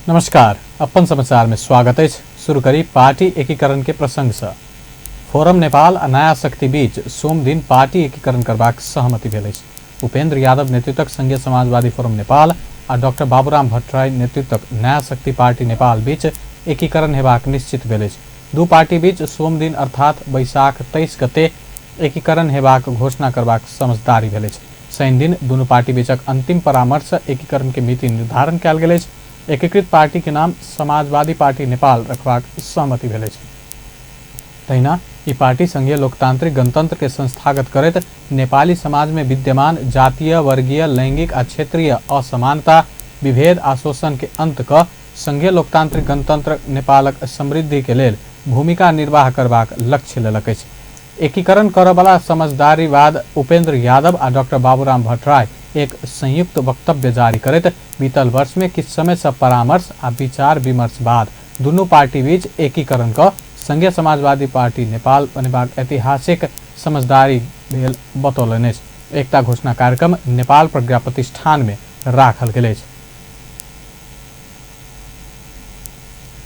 नमस्कार, अपन समाचार में स्वागत है। शुरू करी पार्टी एकीकरण के प्रसंग से। फोरम नेपाल आ नया शक्ति बीच सोम दिन पार्टी एकीकरण करबाक सहमति भेल अछि। उपेंद्र यादव नेतृत्वक संघीय समाजवादी फोरम नेपाल आ डॉक्टर बाबूराम भट्टराई नेतृत्वक नया शक्ति पार्टी नेपाल बीच एकीकरण हेबाक निश्चित भेल अछि। दू पार्टी बीच सोम दिन अर्थात वैशाख 23 गते एकीकरण हेबाक घोषणा करबाक समझदारी भेल अछि। शनि दिन दुनू पार्टी बीचक अंतिम परामर्श एकीकरण के मिति निर्धारण कयल गेल अछि। एकीकृत पार्टी के नाम समाजवादी पार्टी नेपाल रखबाक सहमति भेल अछि। तहिना ई पार्टी संघीय लोकतांत्रिक गणतंत्र के संस्थागत करैत नेपाली समाज में विद्यमान जातीय, वर्गीय, लैंगिक आ क्षेत्रीय असमानता, विभेद आ शोषण के अंत क संघीय लोकतांत्रिक गणतंत्र नेपालक समृद्धि के लेल भूमिका निर्वाह करबाक लक्ष्य लेलक अछि। एकीकरण करबला समझदारीवाद उपेंद्र यादव आ डॉक्टर बाबूराम भट्टराई एक संयुक्त वक्तव्य जारी करैत बीतल वर्ष में किछ समय से परामर्श आ विचार विमर्श बाद दुनू पार्टी बीच एकीकरण क संघीय समाजवादी पार्टी नेपाल बनेबाक ऐतिहासिक समझदारी भेल बतौलनि अछि। एकता घोषणा कार्यक्रम नेपाल प्रज्ञा प्रतिष्ठान में राखल गेल अछि।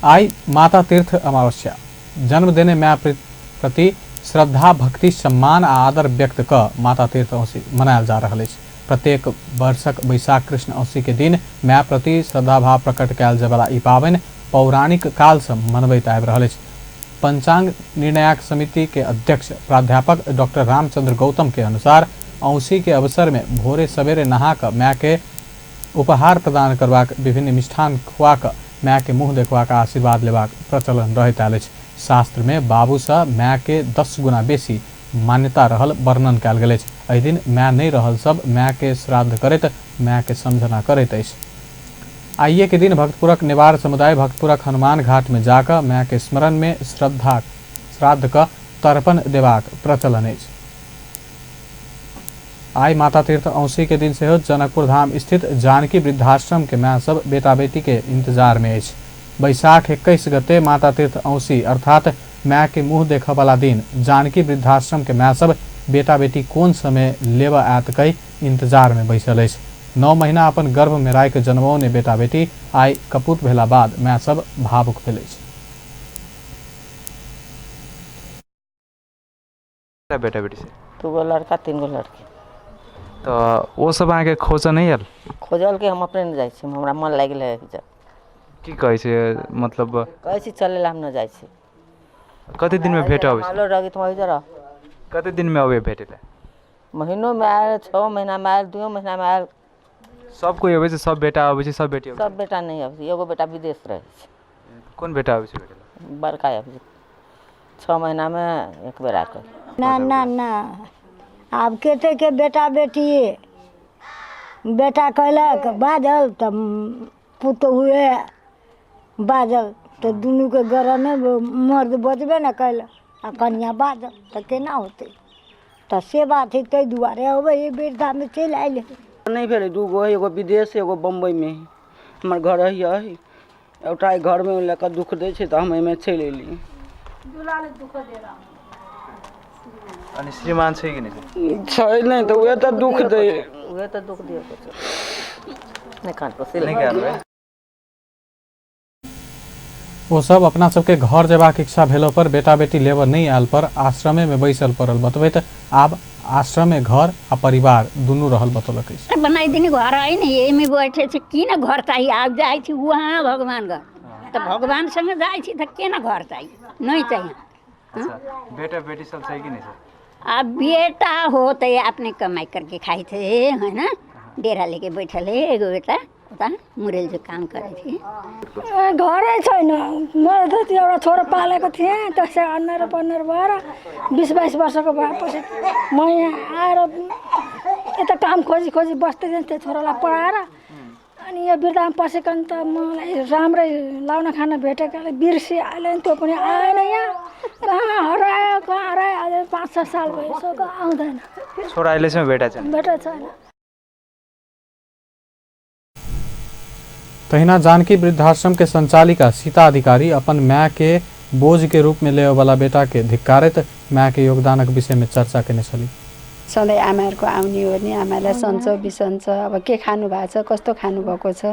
आई माता तीर्थ अमावस्या जन्म देने माँ प्रति श्रद्धा, भक्ति, सम्मान आ आदर व्यक्त क माता तीर्थ औसी मनायल जा रहल अछि। प्रत्येक वर्षक वैशाख कृष्ण औसी के दिन माँ प्रति श्रद्धाभाव प्रकट कयल जायवला ई पावनि पौराणिक काल से मनबैत आबि रहल अछि। पंचांग निर्णायक समिति के अध्यक्ष प्राध्यापक डॉक्टर रामचंद्र गौतम के अनुसार औसी के अवसर में भोरे सवेरे नहा क माँ के उपहार प्रदान करबाक, विभिन्न मिष्ठान खुआ क माँ के मुँह देखबाक आशीर्वाद लेबाक प्रचलन रहैत आयल अछि। शास्त्र में बाबू से माँ के 10 गुना बेसी मान्यता रहल वर्णन कयल गेल अछि। एहि दिन माँ नहीं रहल सब माँ के श्राद्ध करैत माँ के समझना करैत अछि। आइए के दिन भक्तपुरक नेवार समुदाय भक्तपुरक हनुमान घाट में जाकर माँ के स्मरण में श्राद्ध का तर्पण देबाक प्रचलन अछि। आई माता तीर्थ औसी के दिन से जनकपुर धाम स्थित जानकी वृद्धाश्रम के माँ सब बेटा बेटी के इंतजार में अछि। वैशाख 21 गते माता तीर्थ औसी अर्थात माँ के मुँह देख वाला दिन जानकी वृद्धाश्रम के माँ सब बेटा बेटी कोन समय लेब आयत कई इंतजार में बैसल अछि। 9 महीना अपन गर्भ में राख जन्मौने बेटा बेटी आई कपूत भेला बाद माँ सब भावुक भेल अछि। बेटा बेटी से 2 गो लड़का 3 गो लड़की। तो वो सब अहाँके खोजऽ नहीं आयल? खोजल के हम अपने न जाइ छी, हमरा मन लाग गेल है। की कहै छै, मतलब कहै छी चले ला हम न जाइ छी। कते दिन में भेट आबै छै? मालो रगी तुम इधर कते दिन में अबे भेटे ले? महीनों में आयल, 6 महीना में आयल, 2 महीना में आयल। सब कोई अबै छै, सब बेटा अबै छै, सब बेटी अबै छै? सब बेटा नहीं अबै छै, एगो बेटा विदेश रहे छै। कोन बेटा अबै छै भेटे ले? बड़का अबै छै, 6 महीना में एक बेर आके। ना ना ना आब कते के बेटा बेटी बेटा कहलक बाजल त पुत हुए बाजल तो दुनू के गरमे मर्द बजबे न कैल आ कन्या बाजल त केना होते। त से बात है, तै दुआरे अबै वृद्धा में चल आइल। नहीं भेले 2 गो, एगो विदेश एगो बम्बई में। हमर घर है एउटा घर में लेकर दुख दे छै त हम एमे चल एली। दुलाले दुख देला अनि श्रीमान छै कि नहीं? छै नहीं तो उहे त दुख दे, उहे त दुख दियो छै। नहीं कान को सिल नहीं वो सब अपना सबके घर जेबाक इच्छा भेलो पर बेटा बेटी लेबर नहीं आयल पर आश्रमे में बैसल पड़ल बतबैत आब आश्रम में घर आ परिवार दुनू रहल बतौलक अछि। बनाई दिन घर आई नहीं एमे बैठे छी की ना घर चाहिए। आब जाई छी वहाँ भगवान घर तो भगवान संगे जाई छी त के ना घर चाहिए, नहीं चाहिए। अच्छा, बेटा बेटी सब छै कि नहीं छै? अब बेटा हो तो अपने कमाई करके खाई थे है ना, डेरा लेके बैठल है। एगो बेटा मुरेल जो काम करे थी घरै छैन। मैले त एउटा छोरा पालेको थिएँ, त्यसै अन्नर पन्नर भएर 20-22 वर्षको भएपछि म यहाँ आएर यता काम खोजी खोजी बस्दै थिएँ। त्यो छोरालाई पढाएर अनि यो वृद्धामा पसेको त मलाई राम्रै लाउन खान भेटेकोले बिर्सी आएन। त्यो पनि आएन, यहाँ कहाँ हरायो अझै 5-6 साल भइसक्यो आउँदैन। छोरा अहिलेसम्म बेटा छैन? बेटा छैन। तहिना जानकी वृद्धाश्रम के संचालिका सीता अधिकारी अपन माँ के बोझ के रूप में ले वाला बेटा के धिक्कारित माँ के योगदानक विषय में चर्चा करने छली। सधैँ आमाहरूको आउने हो भने आमालाई सन्चो बिसन्चो अब के खानु भएको छ, कस्तो खानुभएको छ,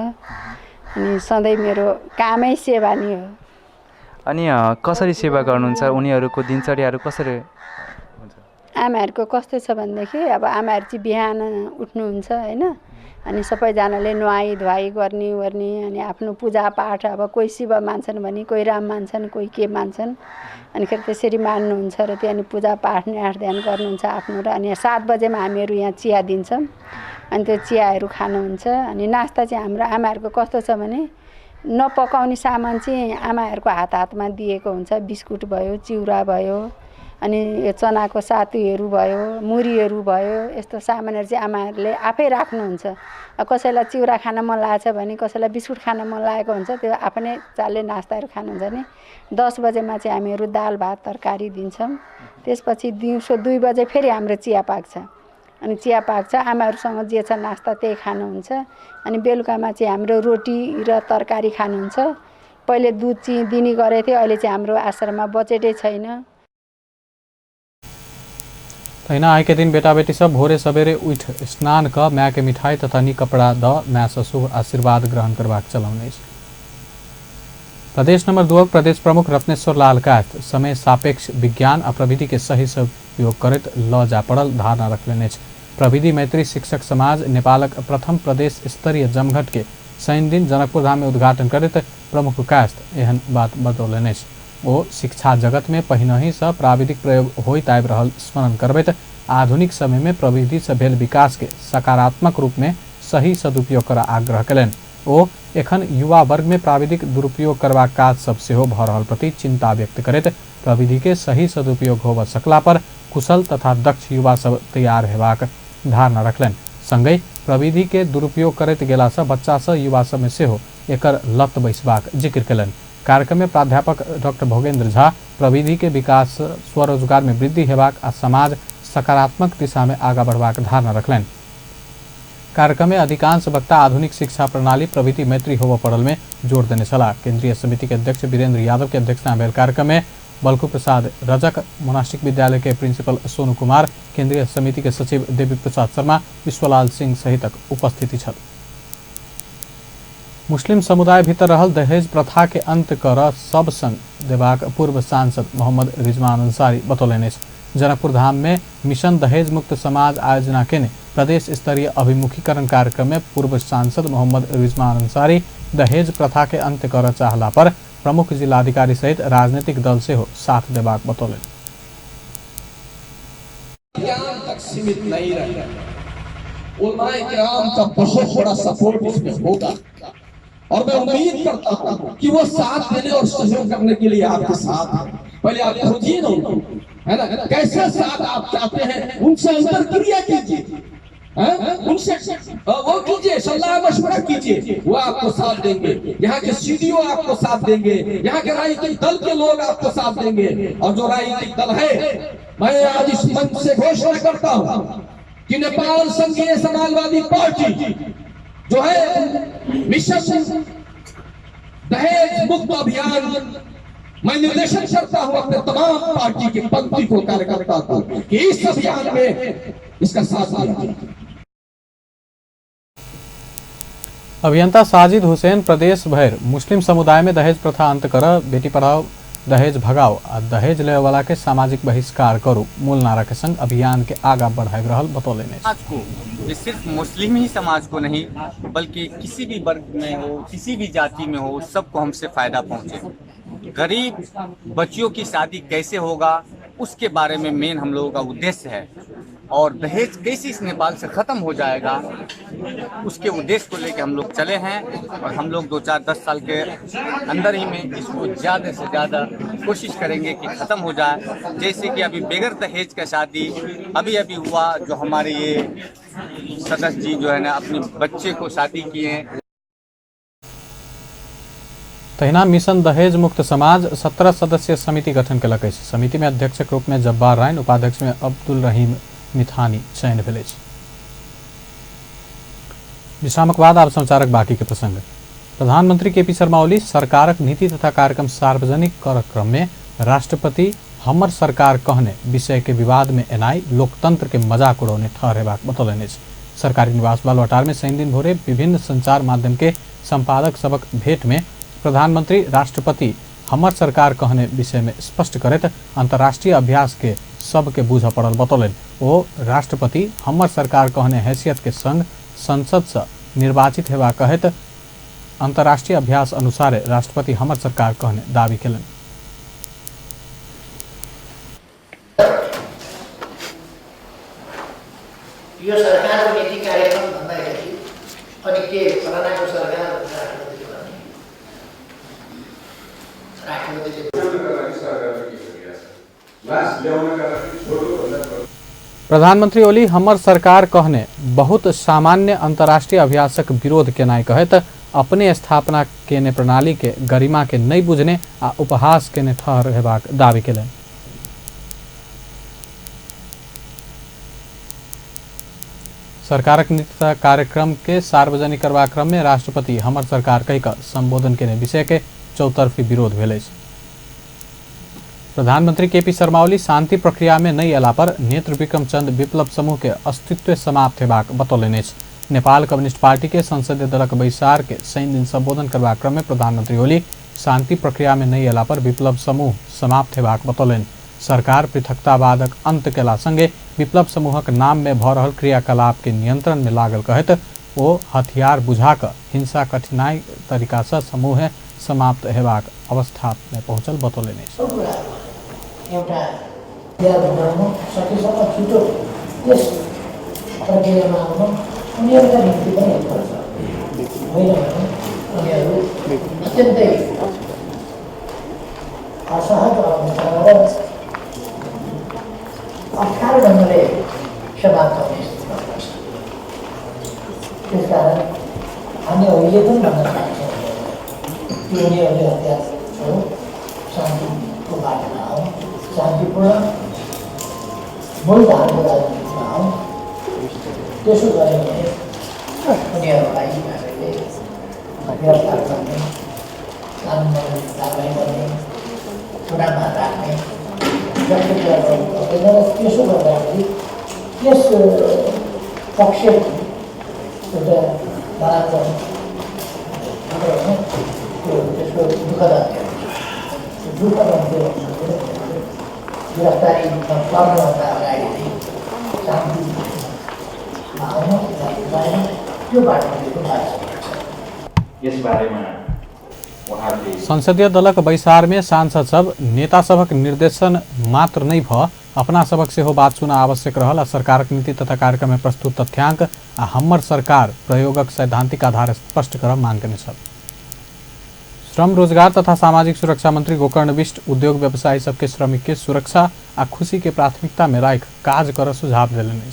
अनि सधैँ मेरो कामै सेवा नै हो। अनि कसरी सेवा गर्नुहुन्छ? उनीहरूको दिनचर्याहरू कसरी हुन्छ? आमाहरूको कस्तो छ भनेदेखि अब आमाहरू चाहिँ बिहान उठ्नुहुन्छ होइन, अनि सबैजनाले नुहाई धुवाई गर्ने ओर्ने, अनि आफ्नो पूजापाठ अब कोही शिव मान्छन् भने कोही राम मान्छन्, कोही के मान्छन्, अनि फेरि त्यसरी मान्नुहुन्छ र त्यहाँ पूजापाठ न्यास ध्यान गर्नुहुन्छ आफ्नो। र अनि 7 बजेमा हामीहरू यहाँ चिया दिन्छौँ, अनि त्यो चियाहरू खानुहुन्छ। अनि नास्ता चाहिँ हाम्रो आमाहरूको कस्तो छ भने नपकाउने सामान चाहिँ आमाहरूको हातमा दिएको हुन्छ। बिस्कुट भयो, चिउरा भयो, अनि यो चनाको सातुहरू भयो, मुरीहरू भयो, यस्तो सामानहरू चाहिँ आमाहरूले आफै राख्नुहुन्छ। कसैलाई चिउरा खान मन लागेको छ भने, कसैलाई बिस्कुट खान मन लागेको हुन्छ, त्यो आफ्नै चालले नास्ताहरू खानुहुन्छ नि। 10 बजेमा चाहिँ हामीहरू दाल भात तरकारी दिन्छौँ। त्यसपछि दिउँसो 2 बजे फेरि हाम्रो चिया पाक्छ, अनि चिया पाक्छ, आमाहरूसँग जे छ नास्ता त्यही खानुहुन्छ। अनि बेलुकामा चाहिँ हाम्रो रोटी र तरकारी खानुहुन्छ। पहिले दुध चाहिँ दिने गरेको थियो, अहिले चाहिँ हाम्रो आश्रममा बजेटै छैन। तहिना आए के दिन बेटा बेटी सब भोरे सवेरे उठ स्नान क माय के मिठाई तथा नी कपड़ा द माय से शुभ आशीर्वाद ग्रहण करबाक चलाउने। प्रदेश नंबर 2 प्रदेश प्रमुख रत्नेश्वर लाल कायस्थ समय सापेक्ष विज्ञान आ प्रविधि के सही उपयोग करत ल जा पड़ल धारणा रखलेने। प्रविधि मैत्री शिक्षक समाज नेपालक प्रथम प्रदेश स्तरीय जमघट के शनि दिन जनकपुर धाम में उद्घाटन करत प्रमुख कायस्थ एहन बात बतौलने। ओ शिक्षा जगत में पहिनहि से प्राविधिक प्रयोग होइत आबि रहल स्मरण करबैत आधुनिक समय में प्रविधि से भेल विकास के सकारात्मक रूप में सही सदुपयोग कर आग्रह कयलनि। ओ एखन युवा वर्ग में प्राविधिक दुरुपयोग करबाक काज सब सेहो भ रहल प्रति चिंता व्यक्त करैत प्रविधि के सही सदुपयोग होब सकला पर कुशल तथा दक्ष युवा सब तैयार हेबाक धारणा रखलनि। संगै प्रविधि के दुरुपयोग करैत गेला से बच्चा से युवा सब में सेहो एकर लत बैसबाक जिक्र कयलनि। कार्यक्रम में प्राध्यापक डॉक्टर भोगेन्द्र झा प्रविधि के विकास स्वरोजगार में वृद्धि हेबाक आ समाज सकारात्मक दिशा में आगा बढ़बाक धारणा रखलनि। कार्यक्रम में अधिकांश वक्ता आधुनिक शिक्षा प्रणाली प्रविधि मैत्री होब पड़ल में जोर देने छलाह। केंद्रीय समिति के अध्यक्ष वीरेंद्र यादव के अध्यक्षता में कार्यक्रम में बल्कू प्रसाद रजक, मोनास्टिक विद्यालय के प्रिंसिपल सोनू कुमार, केंद्रीय समिति के सचिव देवी प्रसाद शर्मा, विश्वलाल सिंह सहित उपस्थिति छल। मुस्लिम समुदाय भीतर रहल दहेज प्रथा के अंत कर सब संग देबाक पूर्व सांसद मोहम्मद रिजवान अंसारी बतौलनि। जनकपुर धाम में मिशन दहेज मुक्त समाज आयोजना केने प्रदेश स्तरीय अभिमुखीकरण कार्यक्रम में पूर्व सांसद मोहम्मद रिजवान अंसारी दहेज प्रथा के अंत कर चाहला पर प्रमुख जिलाधिकारी सहित राजनीतिक दल से हो साथ देबाक बतौलनि। सीमित नहीं रहे, उलमाए किराम का बहुत बड़ा सपोर्ट इसमें होगा और मैं उम्मीद करता हूं कि वो साथ देने और सहयोग करने के लिए आपके साथ हैं। पहले आप खोजिए ना उनको, है ना, कैसे साथ आप चाहते हैं, उनसे अंतरक्रिया कीजिए, उनसे वो कीजिए, सलाह मशवरा कीजिए, वो आपको साथ देंगे। यहाँ के सीडीओ आपको साथ देंगे, यहाँ के राजनीतिक दल के लोग आपको साथ देंगे। और जो राजनीतिक दल है, मैं आज इस मंच से घोषणा करता हूँ कि नेपाल संघीय समाजवादी पार्टी जो है मिशन दहेज मुक्त अभियान, मैं निर्देशन करता हूं अपने तमाम पार्टी के पंक्ति को, कार्यकर्ता को, कि इस अभियान में इसका साथ दिया। अभियंता साजिद हुसैन प्रदेश भर मुस्लिम समुदाय में दहेज प्रथा अंत कर बेटी पढ़ाओ दहेज भगाओ आ दहेज ले वाला के सामाजिक बहिष्कार करू मूल नारा के संग अभियान के आगा बढ़ाई रहल बतौलनि। समाज को, सिर्फ मुस्लिम ही समाज को नहीं बल्कि किसी भी वर्ग में हो, किसी भी जाति में हो, सबको हमसे फायदा पहुंचे। गरीब बच्चियों की शादी कैसे होगा उसके बारे में मेन हम लोगों का उद्देश्य है, और दहेज कैसे इस नेपाल से ख़त्म हो जाएगा उसके उद्देश्य को लेकर हम लोग चले हैं। और हम लोग 2-4-10 साल के अंदर ही में इसको ज़्यादा से ज़्यादा कोशिश करेंगे कि ख़त्म हो जाए। जैसे कि अभी बगैर दहेज का शादी अभी हुआ, जो हमारे ये सदस्य जी जो है ना अपने बच्चे को शादी किए। तहिना मिशन दहेज मुक्त समाज 17 सदस्यीय समिति गठन कयलक अछि। समिति में अध्यक्ष के रूप में जब्बार राइन, उपाध्यक्ष में अब्दुल रहीम मिथानी चयन भेल अछि। विश्रामक बाद आब समाचारक बाकी के प्रसंग। प्रधानमंत्री केपी शर्मा ओली सरकारक नीति तथा कार्यक्रम सार्वजनिक कर क्रम में राष्ट्रपति हमर सरकार कहने विषय के विवाद में एनाई लोकतंत्र के मजाक उड़ौने ठहरेबाक बतौलनि अछि। सरकारी निवास बालुवाटार में शनि दिन भोरे विभिन्न संचार माध्यम के संपादक सबक भेंट में प्रधानमंत्री राष्ट्रपति हमर सरकार कहने विषय में स्पष्ट करत अंतर्राष्ट्रीय अभ्यास के सबके बूझ पड़ल बतौलन। ओ राष्ट्रपति हमर सरकार कहने हैसियत के संग संसद से निर्वाचित हेबा कहत अंतर्राष्ट्रीय अभ्यास अनुसार राष्ट्रपति हमर सरकार कहने दावी केलन। यो सरकारको नीति कार्यक्रम भन्दाखेरि अनि के फलानाको सरकार प्रधानमंत्री ओली हमर सरकार कहने बहुत सामान्य अंतर्राष्ट्रीय अभ्यासक विरोध केनाई कहत अपने स्थापना केने प्रणाली के गरिमा के नहीं बुझने आ उपहास केने ठहर हेबाक दावी केलन। सरकारक नीति कार्यक्रम के सार्वजनिक करबा क्रम में राष्ट्रपति हमर सरकार कही का संबोधन केने विषय के चौतरफी विरोध भेल। प्रधानमंत्री केपी शर्मा ओली शांति प्रक्रिया में नहीं अला पर नेत्र विक्रम चंद विप्लव समूह के अस्तित्व समाप्त हेबाक बतौलनि। नेपाल कम्युनिस्ट पार्टी के संसदीय दलक बैसार के शनि दिन संबोधन करबा क्रम में प्रधानमंत्री ओली शांति प्रक्रिया में नहीं अला पर विप्लव समूह समाप्त हेबाक बतौलनि। सरकार पृथकतावादक अंत केला संगे विप्लव समूहक नाम में भ रहल क्रियाकलाप के नियंत्रण में लागल कहत ओ हथियार बुझाक हिंसा कठिनाई तरीका से समूह समाप्त हेबाक अवस्था में पहुंचल बतौलनि। एउटा या बनाउन सकेसम्म छिटो त्यस प्रक्रियामा आउन उनीहरूका निम्ति पनि हेर्नुपर्छ। होइन भने उनीहरू अत्यन्तै असहज अवस्थामा र अप्ठ्यारो ढङ्गले समाप्त हुने स्थितिमा पर्छ। त्यसकारण हामी अहिले पनि भन्न चाहन्छौँ कि उनीहरूले हत्या छोडो, शान्तिको बाटोमा आऊ, शान्तिपूर्ण मूलधारको राजनीतिमा आऊ। त्यसो गऱ्यो भने उनीहरूलाई हामीले गिरफ्तार गर्ने, कानुनमा कारवाही गर्ने, चुनावमा राख्ने जस्तो कुरा गर्नु पर्दैन। र त्यसो गर्दाखेरि त्यस पक्षको एउटा नराम्रो त्यसको दुःखद अन्त्य हुन्छ। दुःखद अन्त्य गिरफ्तारीमा पर्नुभन्दा अगाडि नै शान्तिमा आउन त्यो बाटोमा यसबारेमा संसदीय दलक बैसार में सांसद सब नेता सबक निर्देशन मात्र नहीं भ अपना सबक से हो बात सुना आवश्यक रहल। सरकारक नीति तथा कार्यक्रम में प्रस्तुत तथ्यांक आ हमर सरकार प्रयोगक सैद्धांतिक आधार स्पष्ट करब मांग केने छल। श्रम रोजगार तथा सामाजिक सुरक्षा मंत्री गोकर्ण बिष्ट उद्योग व्यवसायी सबके श्रमिक के सुरक्षा आ खुशी के प्राथमिकता में राख काज कर सुझाव देलनि।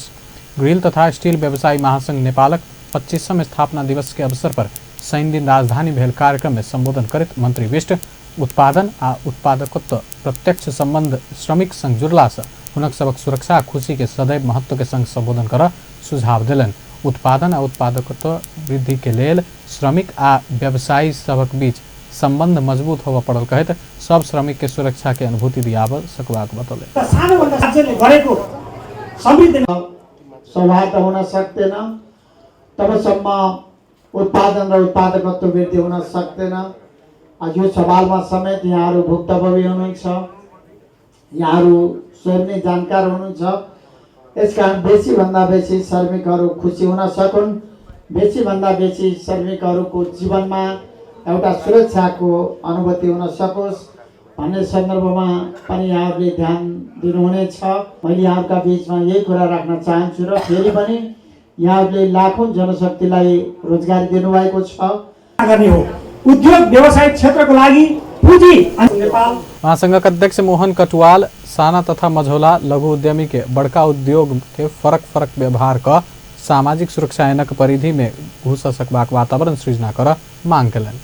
ग्रिल तथा स्टील व्यवसायी महासंघ नेपालक 25वें स्थापना दिवस के अवसर पर शनि दिन राजधानी भेल कार्यक्रम में संबोधन करत मंत्री बिष्ट उत्पादन आ उत्पादकत्व प्रत्यक्ष संबंध श्रमिक संग जुड़ला से हुनक सबक सुरक्षा आ खुशी के सदैव महत्व के संग संबोधन कर सुझाव दिलन। उत्पादन आ उत्पादकत्व वृद्धि के लेल श्रमिक आ व्यवसायी सबक बीच संबंध मजबूत होबा पड़ल कहत सब श्रमिक के सुरक्षा के अनुभूति दियाब सकबाक बतौले। सौहार्द हुन सक्दैन तबसम्म उत्पादन र उत्पादकत्व वृद्धि हुन सक्दैन। यो सवालमा समेत यहाँहरू भुक्तभोगी हुनुहुन्छ, यहाँहरू स्वयं नै जानकार हुनुहुन्छ। यसकारण बेसीभन्दा बेसी श्रमिकहरू खुसी हुन सकुन्, बेसीभन्दा बेसी श्रमिकहरूको जीवनमा एउटा सुरक्षाको अनुभूति हुन सकोस् भन्ने सन्दर्भमा पनि यहाँहरूले ध्यान दिनुहुनेछ। मैले यहाँहरूका बिचमा यही कुरा राख्न चाहन्छु र फेरि पनि यहाँहरूले लाखौं जनशक्तिलाई रोजगारी दिनुभएको छ। उद्योग व्यवसाय क्षेत्रको लागि पुँजी महासंघका अध्यक्ष मोहन कटुवाल साना तथा मझौला लघु उद्यमी के बड़का उद्योग के फरक फरक व्यवहार का सामाजिक सुरक्षा ऐनक परिधि में घुस सकबाक वातावरण सृजना कर मांग कलन।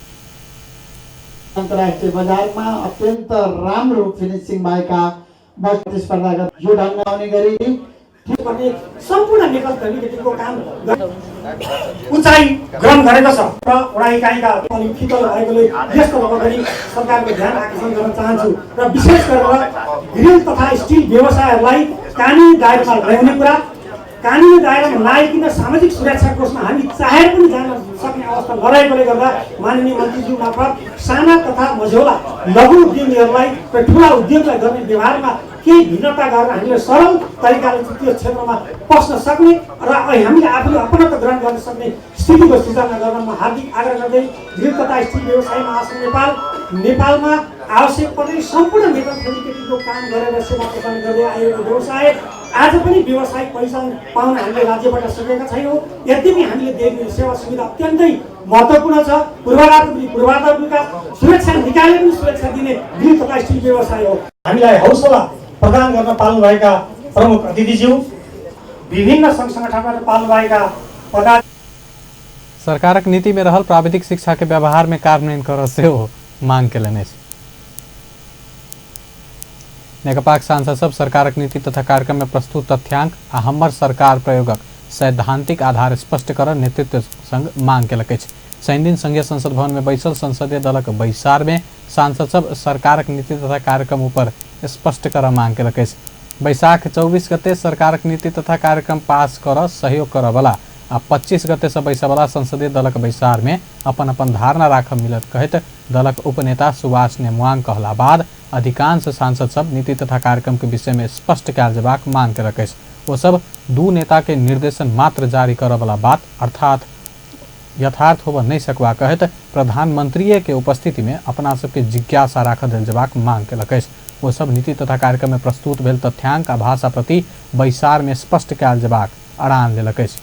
अन्तर्राष्ट्रिय बजारमा अत्यन्त राम्रो फिनिसिङ भएका प्रतिस्पर्धा यो ढङ्ग आउने गरी सम्पूर्ण नेपाल कमिटीको काम उचाइ ग्रहण गरेको छ र वडा इकाइका अलिक फितल भएकोले यसको लगतै सरकारको ध्यान आकर्षण गर्न चाहन्छु र विशेष गरेर ग्रिल तथा स्टिल व्यवसायहरूलाई कानुनी दायरामा ल्याउने कुरा कानुनी दायरामा नआइकन सामाजिक सुरक्षा कोषमा हामी चाहेर पनि जान सक्ने अवस्था नरहेकोले गर्दा माननीय मन्त्रीज्यू मार्फत साना तथा मझौला लघु उद्यमीहरूलाई र ठुला उद्योगलाई गर्ने व्यवहारमा केही भिन्नता गरेर हामीले सरल तरिकाले त्यो क्षेत्रमा पस्न सक्ने र हामीले आफूले अपनत्व ग्रहण गर्न सक्ने स्थितिको सृजना गर्न म हार्दिक आग्रह गर्दै गृह तथा स्थिर व्यवसाय महासङ्घ नेपालमा आवश्यक पर्ने सम्पूर्ण नेपाल फेब्रिकेटिङको काम गरेर सेवा प्रदान गर्दै आएको व्यवसाय आज पनि व्यवसायिक पैसा पाउन हामीले राज्यबाट सकेका छैनौँ। यद्यपि हामीले दिएको सेवा सुविधा अत्यन्तै महत्त्वपूर्ण छ। पूर्वाधार विकास सुरक्षा निकायले पनि सुरक्षा दिने गृह तथा स्थिर व्यवसाय हो। हामीलाई हौसला प्रदान गर्न पाल्नुभएका प्रमुख अतिथिज्यू, विभिन्न सङ्घ संगठनबाट पाल्नुभएका पदाधिकारी, सरकारक नीति में रहल प्राविधिक शिक्षा के व्यवहार में कार्यान्वयन कर सेहो मांग केलनि अछि। नेकपाक सांसद सब सरकारक नीति तथा कार्यक्रम में प्रस्तुत तथ्यांक आ हमर सरकार प्रयोगक सैद्धांतिक आधार स्पष्ट कर नेतृत्व संग मांग केलक अछि। शनि दिन संघीय संसद भवन में बैसल संसदीय दलक बैसार में सांसद सब सरकारक नीति तथा कार्यक्रम ऊपर स्पष्ट कर मांग केलक अछि। बैसाख 24 गते सरकारक नीति तथा कार्यक्रम पास कर सहयोग कर वाला आ 25 गते से बैसा वाला संसदीय दलक बैसार में अपन अपन धारणा राख मिलत कहत दलक उपनेता सुभाष नेमुआंग कहला बाद अधिकांश सांसद सब नीति तथा कार्यक्रम के विषय में स्पष्ट कयल जेबाक मांग केलक अछि। वो सब दू नेता के निर्देशन मात्र जारी कर वाला बात अर्थात यथार्थ होब नहीं सकवा कहत प्रधानमंत्री के उपस्थिति में अपना सबके जिज्ञासा राख देल जेबाक मांग केलक अछि। वो सब नीति तथा कार्यक्रम में प्रस्तुत भेल तथ्यांक आ भाषा प्रति बैसार में स्पष्ट कयल जेबाक अड़ान लेलक अछि।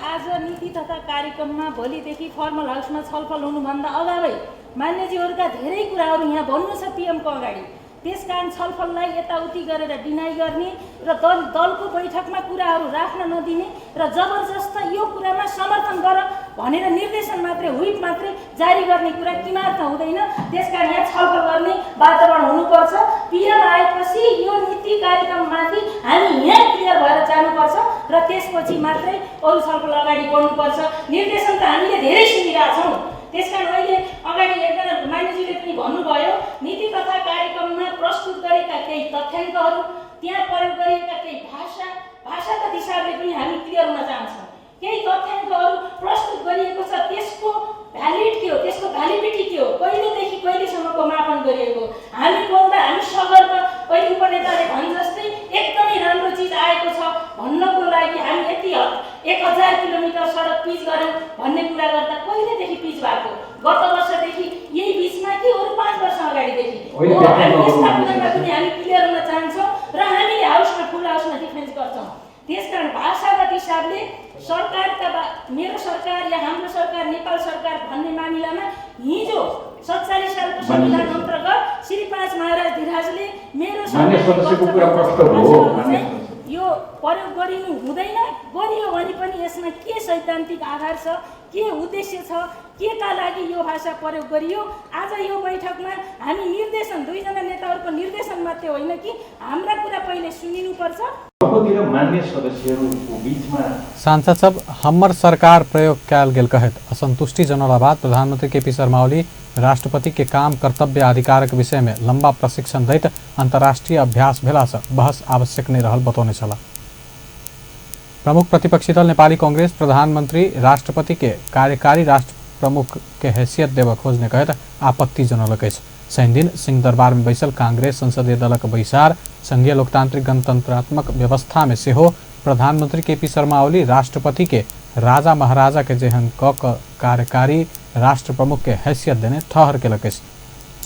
आज नीति तथा कार्यक्रममा भोलिदेखि फर्मल हाउसमा छलफल हुनुभन्दा अगावै मान्यजीहरूका धेरै कुराहरू यहाँ भन्नु छ पीएमको अगाडि। त्यसकारण छलफललाई यताउति गरेर डिनाइ गर्ने र दलको बैठकमा कुराहरू राख्न नदिने र जबरजस्त यो कुरामा समर्थन गर भनेर निर्देशन मात्रै हुइप मात्रै जारी गर्ने कुरा किमार्थ हुँदैन। त्यसकारण यहाँ छलफल गर्ने वातावरण हुनुपर्छ। पीएम आएपछि यो नीति कार्यक्रममाथि हामी यहाँ क्लियर भएर जानुपर्छ र त्यसपछि मात्रै अरू छलफल अगाडि बढ्नुपर्छ। निर्देशन त हामीले धेरै सुनिरहेका छौँ। त्यसकारण अहिले अगाडि एकजना मान्यजीले पनि भन्नुभयो नीति तथा कार्यक्रममा प्रस्तुत गरेका केही तथ्याङ्कहरू, त्यहाँ प्रयोग गरिएका केही भाषागत हिसाबले पनि हामी क्लियर हुन चाहन्छौँ। केही तथ्याङ्कहरू प्रस्तुत गरिएको छ, त्यसको भ्यालिड के हो, त्यसको भ्यालिडिटी के हो, कहिलेदेखि कहिलेसम्मको मापन गरिएको। हामी बोल्दा हामी सगर्व पहिले उपनेताले भने जस्तै एकदमै राम्रो चिज आएको छ भन्नको लागि हामी यति 1000 किलोमिटर सडक पिच गऱ्यौँ भन्ने कुरा गर्दा कहिलेदेखि पिच भएको? गत वर्षदेखि, यही बिचमा कि अरू 5 वर्ष अगाडिदेखि? हामी यस्ता कुरामा पनि हामी क्लियर हुन चाहन्छौँ र हामीले हाउसमा फुल हाउसमा डिफेन्स गर्छौँ। त्यसकारण भाषागत हिसाबले सरकारका मेरो सरकार या हाम्रो सरकार नेपाल सरकार भन्ने मामिलामा हिजो 47 सालको संविधान अन्तर्गत श्री 5 महाराज धिराजले मेरो यो प्रयोग गरिनु हुँदैन, गरियो भने पनि यसमा के सैद्धान्तिक आधार छ, के उद्देश्य छ, के का लागि यो भाषा प्रयोग गरियो। आज यो बैठकमा हामी निर्देशन, दुईजना नेताहरूको निर्देशन मात्रै होइन कि हाम्रा कुरा पहिले सुनिनुपर्छ। सांसद सब हमर सरकार प्रयोग कयल गेल कहत असंतुष्टि जनौला बाद प्रधानमंत्री केपी शर्मा ओली राष्ट्रपति के काम कर्तव्य अधिकारक विषय में लंबा प्रशिक्षण दैत अंतर्राष्ट्रीय अभ्यास भेला से बहस आवश्यक नहीं रहल बतौने चला। प्रमुख प्रतिपक्षी दल नेपाली कांग्रेस प्रधानमंत्री राष्ट्रपति के कार्यकारी राष्ट्र प्रमुख के हैसियत देव खोजने कहत आपत्ति जनौलक अछि। शनि दिन सिंहदरबार में बैसल कांग्रेस संसदीय दलक बैसार संघीय लोकतांत्रिक गणतंत्रात्मक व्यवस्था में सेहो प्रधानमंत्री केपी शर्मा ओली राष्ट्रपति के राजा महाराजा के जेहन क कार्यकारी राष्ट्र प्रमुख के हैसियत देने ठहर केलक अछि।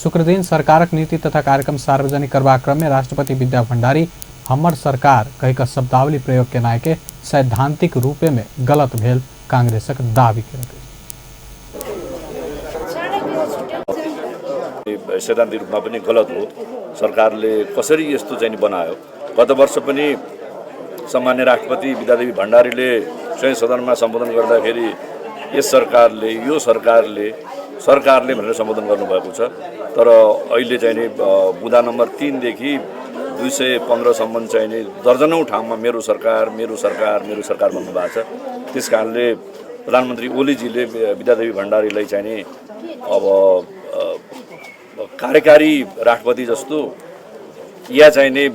शुक्र दिन सरकारक नीति तथा कार्यक्रम सार्वजनिक करबाक क्रम में राष्ट्रपति विद्या भण्डारी हमर सरकार कहिक शब्दावली प्रयोग केनाइ के सैद्धांतिक रूपे में गलत भेल कांग्रेसक दावी केलक। सैद्धान्तिक रूपमा पनि गलत हो। सरकारले कसरी यस्तो चाहिँ बनायो? गत वर्ष पनि सम्मान्य राष्ट्रपति विद्यादेवी भण्डारीले संयुक्त सदनमा सम्बोधन गर्दाखेरि यस सरकारले, यो सरकारले भनेर सम्बोधन गर्नुभएको छ। तर अहिले चाहिँ नि बुँदा नम्बर 3 देखि 215 सम्म चाहिँ नि दर्जनौं ठाउँमा मेरो सरकार भन्नुभएको छ। त्यसकारणले प्रधानमन्त्री ओलीजीले विद्यादेवी भण्डारीलाई चाहिँ नि अब कार्यकारी राष्ट्रपति जस्तो या चाहिँ नि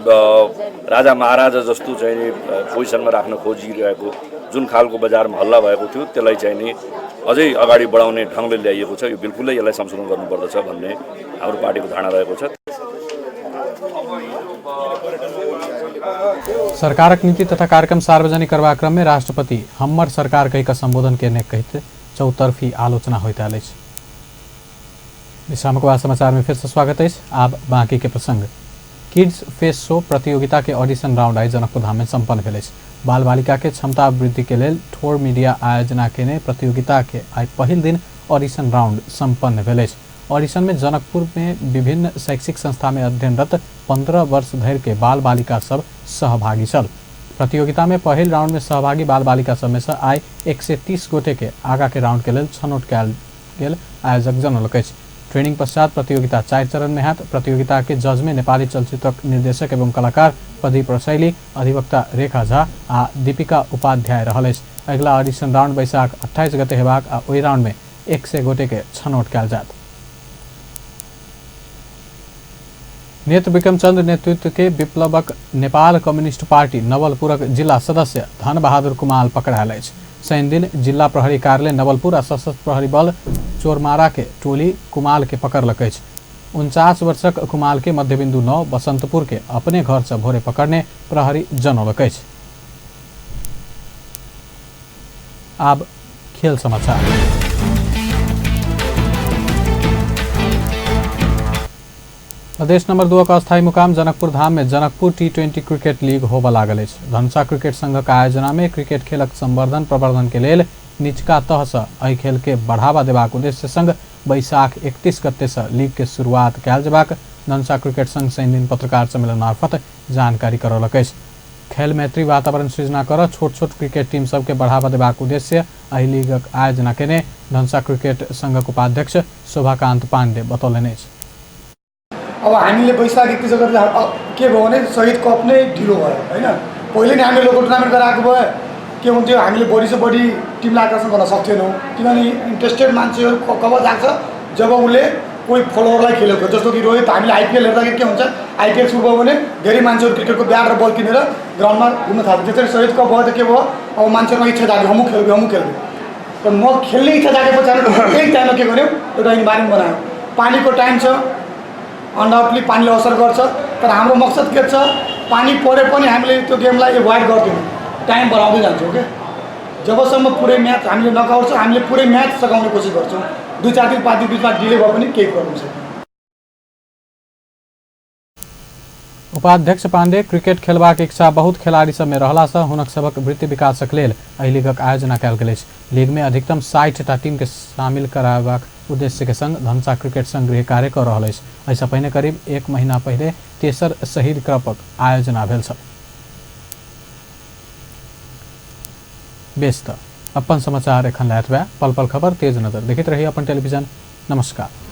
राजा महाराजा जस्तो चाहिँ नि पोजिसनमा राख्न खोजिरहेको जुन खालको बजारमा हल्ला भएको थियो त्यसलाई चाहिँ नि अझै अगाडि बढाउने ढङ्गले ल्याइएको छ। यो बिल्कुलै यसलाई संशोधन गर्नुपर्दछ भन्ने हाम्रो पार्टीको धारणा रहेको छ। सरकारक नीति तथा कार्यक्रम सार्वजनिक करवा क्रम में राष्ट्रपति हम्मर सरकार कही का संबोधन करने कहते चौतरफी आलोचना होता है। विश्राम के बाद समाचार में फिर से स्वागत है। आप बाकी के प्रसंग किड्स फेस शो प्रतियोगिता के audition round I Janakpur Dham में संपन्न भेल। बाल बालिका के क्षमता वृद्धि के लिए ठोर मीडिया आयोजना के प्रतियोगिता के आई पहल दिन ऑडिशन राउंड संपन्न भेल। ऑडिशन में जनकपुर में विभिन्न शैक्षिक संस्था में अध्ययनरत 15 वर्ष धरि के बाल बालिका सब सहभागी छल। प्रतियोगिता में पहल राउंड में सहभागी बाल बालिका सब में से आई 130 गोटे के आगा के राउंड के लिए छनौट कयल गेल आयोजक जनौलक। ट्रेनिंग पश्चात प्रतियोगिता 4 चरण में हाथ। प्रतियोगिता के जज में नेपाली चलचित्र निर्देशक एवं कलाकार प्रदीप रसैली, अधिवक्ता रेखा झा आ दीपिका उपाध्याय रहल। अगला ऑडिशन राउंड बैशाख 28 गते हेबाक आ ओहि राउंड में 100 गोटे के छनौट कयल जात। नेत्र विक्रमचंद्र नेतृत्व के विप्लवक नेपाल कम्युनिस्ट पार्टी नवलपुरक जिला सदस्य धन बहादुर कुमाल पकड़ायल अछि। शनि दिन जिला प्रहरी कार्यालय नवलपुर आ सशस्त्र प्रहरी बल चोरमारा के टोली कुमाल के पकड़लक अछि। 49 वर्षक कुमाल के मध्यबिंदु 9 बसंतपुर के अपने घर से भोरे पकड़ने प्रहरी जनौलक अछि। अब खेल समाचार। प्रदेश नंबर 2 का अस्थायी मुकाम जनकपुर धाम में जनकपुर T20 क्रिकेट लीग होबा लागल अछि। धनसा क्रिकेट संघ का आयोजना में क्रिकेट खेलक संवर्धन प्रवर्धन के लेल निचका तह से एहि खेल के बढ़ावा देबाक उद्देश्य संग बैशाख 31 गते से लीग के शुरुआत कयल जेबाक धनसा क्रिकेट संघ शनि दिन पत्रकार सम्मेलन मार्फत जानकारी करौलक अछि। खेल मैत्री वातावरण सृजना कर छोट छोट क्रिकेट टीम सबके बढ़ावा देबाक उद्देश्य एहि लीगक आयोजना केने धनसा क्रिकेट संघक उपाध्यक्ष शोभाकान्त पाण्डे बतौलनि अछि। अब हामीले बैशाख 31 गते के भयो भने शहीद कप नै ढिलो भयो हैन। पहिले नै हामीले लोकल टुर्नामेन्ट गराएको भए के हुन्थ्यो, हामीले बढी से बढी टिमलाई आकर्षण गर्न सक्थेनौँ। किनभने इन्ट्रेस्टेड मान्छेहरू कब जान्छ जब उसले कोही फलोअरलाई खेलेको, जस्तो कि रोहित हामीले आइपिएल हेर्दाखेरि के हुन्छ, आइपिएल सुरु भयो भने धेरै मान्छेहरू क्रिकेटको ब्याट र बल किनेर ग्राउन्डमा घुम्न थाल्छ। त्यसरी शहीद कप भयो त के भयो, अब मान्छेहरूको इच्छा जाग्यो हम खेल्छु। तर म खेल्ने इच्छा जागेपछि त्यही टाइममा के गर्यो, एउटा इन्भाइरोमेन्ट बनायो। पानीको टाइम छ, अनडाउटली पानीले असर गर्छ, तर हाम्रो मकसद के छ, पानी परे पनि हामीले त्यो गेमलाई एभोइड गर्दैनौँ, टाइम बढाउँदै जान्छौँ के। जबसम्म पुरै म्याच हामीले नकाउँछ, हामीले पुरै म्याच सकाउने कोसिस गर्छौँ। 2-4 दिन 5 दिन बिचमा डिले भए पनि केही गर्नु सक्दैन। उपाध्यक्ष पाण्डे क्रिकेट खेलबाक इच्छा बहुत खिलाड़ी सब में रहला से हुनक सबक वृत्ति विकासक लेल एहि लीगक आयोजना कयल गेल अछि। लीग में अधिकतम 60 टा टीम के शामिल कराबक उद्देश्य के संग धनसा क्रिकेट संघ गृह कार्य कर रहल अछि। ऐसा पहिने करीब 1 महीना पहले तेसर शहीद कपक आयोजना भेल छल। बेस त अपन समाचार एखन लायत बा। पल पल खबर तेज नजर देखैत रही अपन टेलीविजन। नमस्कार।